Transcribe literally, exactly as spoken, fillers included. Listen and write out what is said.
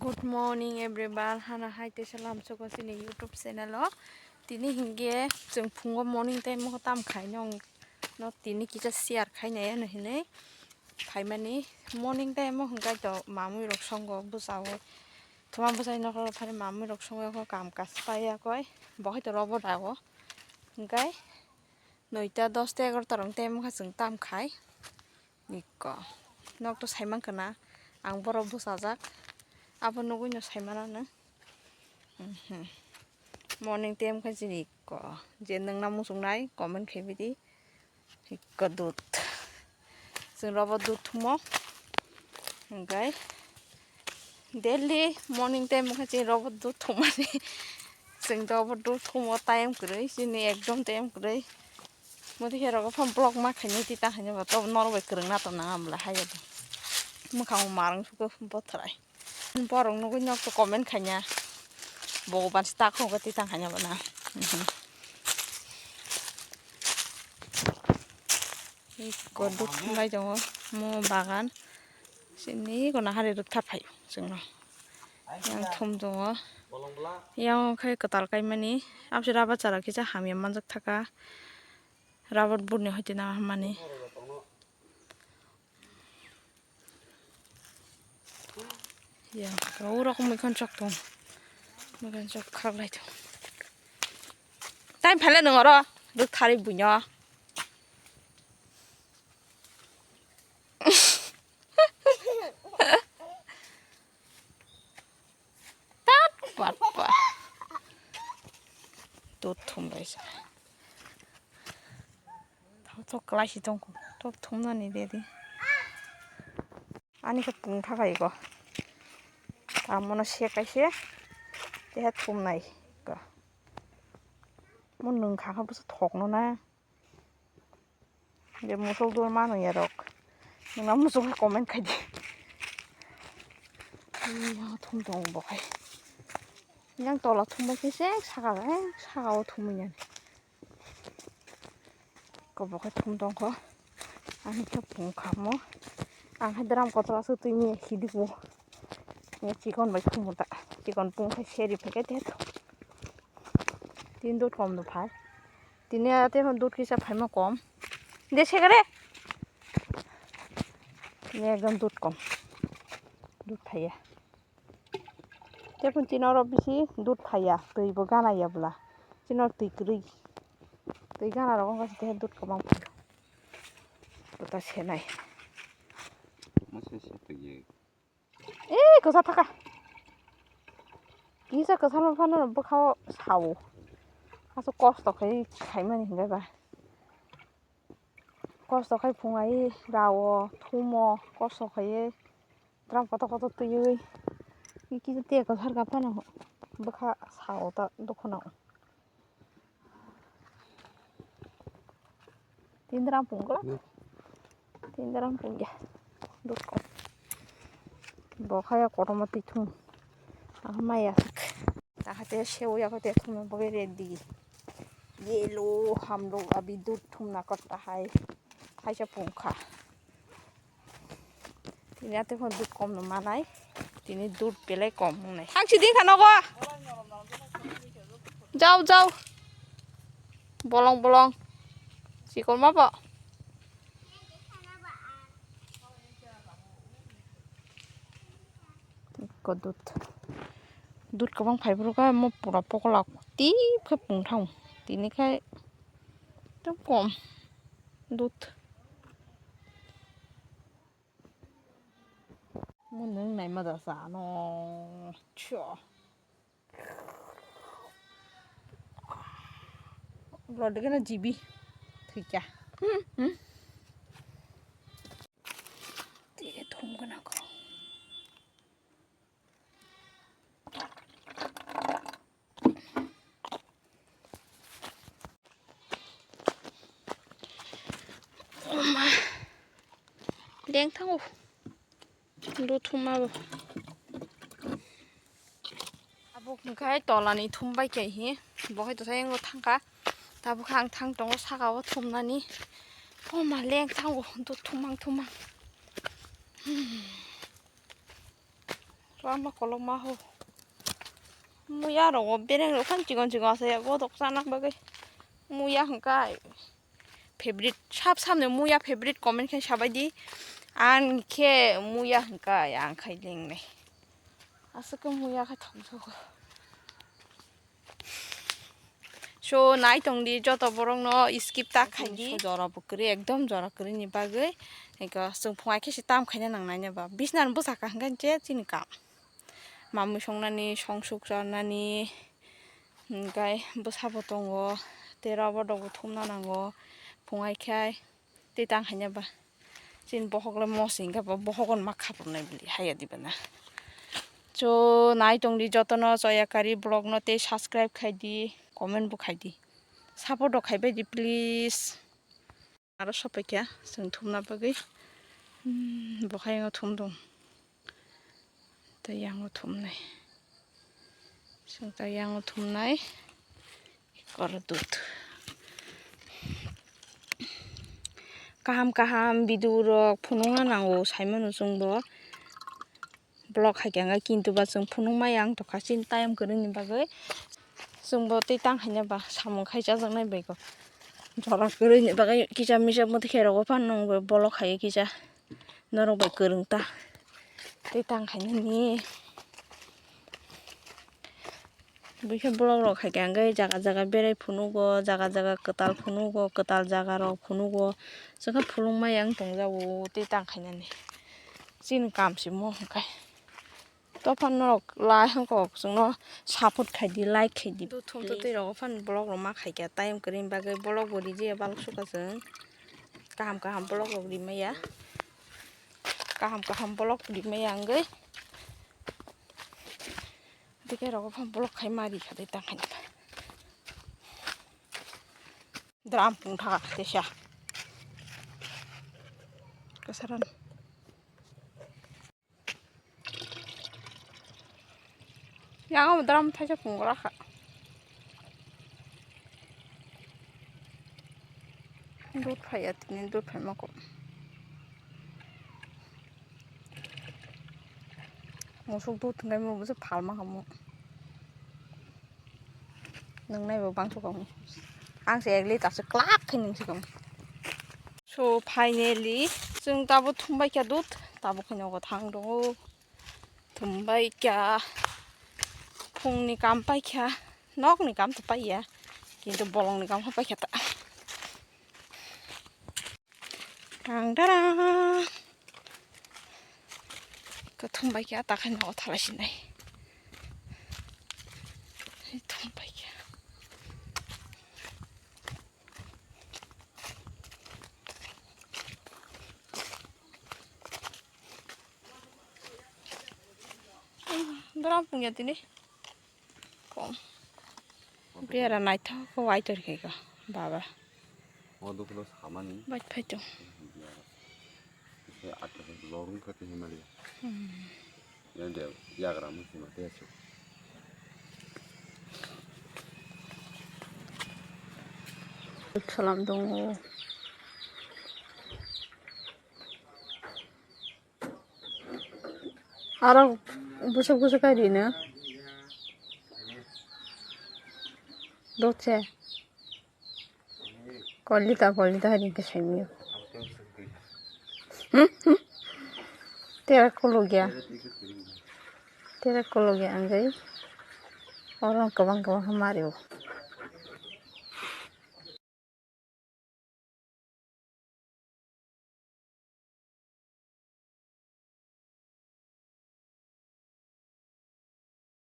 Good morning everyone, hana hai teisa lamsogo chini YouTube channel o. Tini hinkhe chwng phungo morning time o tam khai nong no tini kisa share khainai ano hinwi phaimani. Morning time o hinkhe to mamwi rok songo bwsao thuma bwsai nokho phari mamwi rok songo kho kam kaisa paiya koi bo hai to robo dago hinkhe noita dosta egarota rok time o kha chwng tam khai. Ikko. Nok to saimankha na. Ang borok bwsajak. Abo nugui no saimano no. Mhm. Morning time khe chini ikko. Je nwngna muchungnai comment khaibidi. Ikko dut. Chwng robo dut thumo. Hinkhe daily morning time khe chini robo dut thumani. Chwng robo dut thumo time kwrwi. Chini ekdom time kwrwi. Modi khe rogo phone block ma khainai tita khainai ba to norok bai kwrwng na tong nang amla hai abo. Mwkhang marang suko bothrai. Borok nugui nok to comment khaina. Bo ban sta khong ko tita khaina bana. Ikko duk lai tongo mo bagan. Sini kono hari rwk tha phai chwngno. Yang thum tongo. Yang khe kwtal kaimani. Abse rubber chara kisa hamya manjak thaka. Rubber board ni hoite na hamani. Ya, oro kok muikhon chok tong. Muikhon chok khak lai tong. Time phale nung oro. Duk thari buino. Tat pat pa. Dut thum bai sa. Thok thok klai si tong ko. Thok thum na ni de di. Ani khe pung tha kai ko. Tamo no se kai se. Te ha thum nai ko. Mo nung kha kha bwsa thok no na. Je musuk dur mano ya rok. Nungna musuk hai comment khai di. Ai, ya thum tong bo khai. Yang tola thum bai khe se saka, eh, saka o thum ya. Ko bo khai thum tong kho. Ani khe pung kha mo. Ang hai dram kotor aswk twi ni hidi ko. Ni chikon bai thum ta. Chikon pung khai seri phai khe te. Tin dot kom do phai. Tini ate hon dut kisa phaima kom. De segare. Tini ekdom dut kom. Dut phaiya. Tei phun tini oro bisi dut phaiya. Twi bo gana ya bwla. Tini oro twi kwrwi. Twi gana rok wngkha tei dut kwbang phai. Kota senai. Masa se twi. Ee, kwchar thaka. Kisa kwchar ma phano bwkhao sao. Aswk kosto khai khaimani hinwi ba. Kosto khai phung ai rao, thumo, kosto khai drum kotor kotor twiwi. Kisa tei kwchar ka phano bwkha sao ta dukhuno. Tindra pungla. Hmm. Tindra pungya. Dukko. Bo khaya kotorma tithum. Ah, maya. Tahate sewo ya kote thum bo ready. Yellow hamlo abi dut thum na kota hai. Hai sa pungkha. Tini ate phone dut kom no manai. Tini dut belai kom wngnai. Hangsi di khano go. Jao, jao. Bolong, bolong. Sikol ma bo. Ikko dut. Dut kwbang phai phuru khe mo pura pokolak tip khe pung thang. Tini khai ekdom kom dut. Mo nwng naima da sa no. Cho. Lo de na jibi. Thikya. Hmm, hmm. Te thum gana ko. Oma. Leng thango. Bo thuma bo. Abo hwnkhe tolani thum bai khe hi. Bo hai to sai wngwi thangkha. Tabuk khe ang thang tongo saka o thumnani. Oma leng thango. Bo thumang thumang. Hmm. Bangma kolokma ho. Muya rogo bereng rok phan chikon chikon asa ya, godok chana bagwi. Muya hwnkha favorite, sab samni muya favorite comment khe sabai di. Ang khe muya hwnkha, ang khai lengnai. Aswk khe muya khe thongsogo. So, nai tong di joto borok no skip ta khai di. Jora bo kwrwi, ekdom jora kwrwi ni bagwi. Eko chwng phungai khe se tam khaina nang nai ba. Bisna no bwsa ka hwnkhe je chini kam. Mamwi songnani, songsuk charnani, hwnkhe bwsa bo tongo. Tei rw bodok bo thumna nango. Phungai khai. Tei tang haina ba. Chini bohok le mosing khe bo bohok on ma khapur nai bili haya di bana. So nai tong di jotono Choyakari vlog no tei subscribe khai di, comment bo khai di. Support rok khai bai di please. Aro sopai kha chwng thumna bagwi. Hmm, bo hai no thum dong. Tei yango thumnai. Chwng tei yango thumnai. Kor dut. Kaham kaham video rok phunukna nango, saimano chwngbo. Vlog hai khe kintu ba chwng phunukma yang tongkha chini time kwrwini bagwi. Chwngbo tei tang haina ba samung khai chajaknai bai kho. Jora kwrwini bagwi kisa misa mwtai khe rogo phano nungwi vlog hai kisa. Norok bai kwrwng ta. Tei tang khainani. Bwkhe vlog rok hai khe ang khe jaga jaga berai phunugo, jaga jaga kwtal phunugo, kwtal jaga rok phunugo. Chwngkhe phulung ma yang tongjago tei tang khainani. Chini kam se mo hwnkhe. Tophano rok lai hwnkhe chwngno support khai di, like khai di. Thum to tei rogo phano vlog rok ma khai khe time kwrwini bagwi vlog bo rijia balok sukha chwng. Kaham kaham vlog rok rimaya. Kaham kaham vlog rimaya wngwi. Dike rogo phano vlog khai ma ri kha de ta khai. Drum pung tha teisa. Kasaran. Yang drum thaisa pung ra kha. Dut phaiya tini, dut phaima kok. Musuk dut hwnkhe mo bwswk phalma kamo. Nwngnai bo bangso kamo. Ang se ek litre se klak khe nungsi kamo. So finally chwng tabo thumbai kha dut, tabo khe nogo thang tongo. Thumbai kha, phungni kam pai kha, nokni kam to paiya, kintu bolongni kam khe pai kha ta. Tang dara. Khe thumbai kha, ta khe nogo thalai sinai. Thumbai kha. Drum pungya tini. Kom. Bera naithok khe waitor khe ka baba. O dukhulo samani. Bai phaito. Bera. Khe ato lorung khe tini mali. Hmm. Yande yagra musi ma te asu. Salam dong. Aro bwswk bwswk kai rina. Dotse. Kolita kolita hari ke semiyo. Tera kologya. Tera kologya anggai. Orang kebang kebang hamari.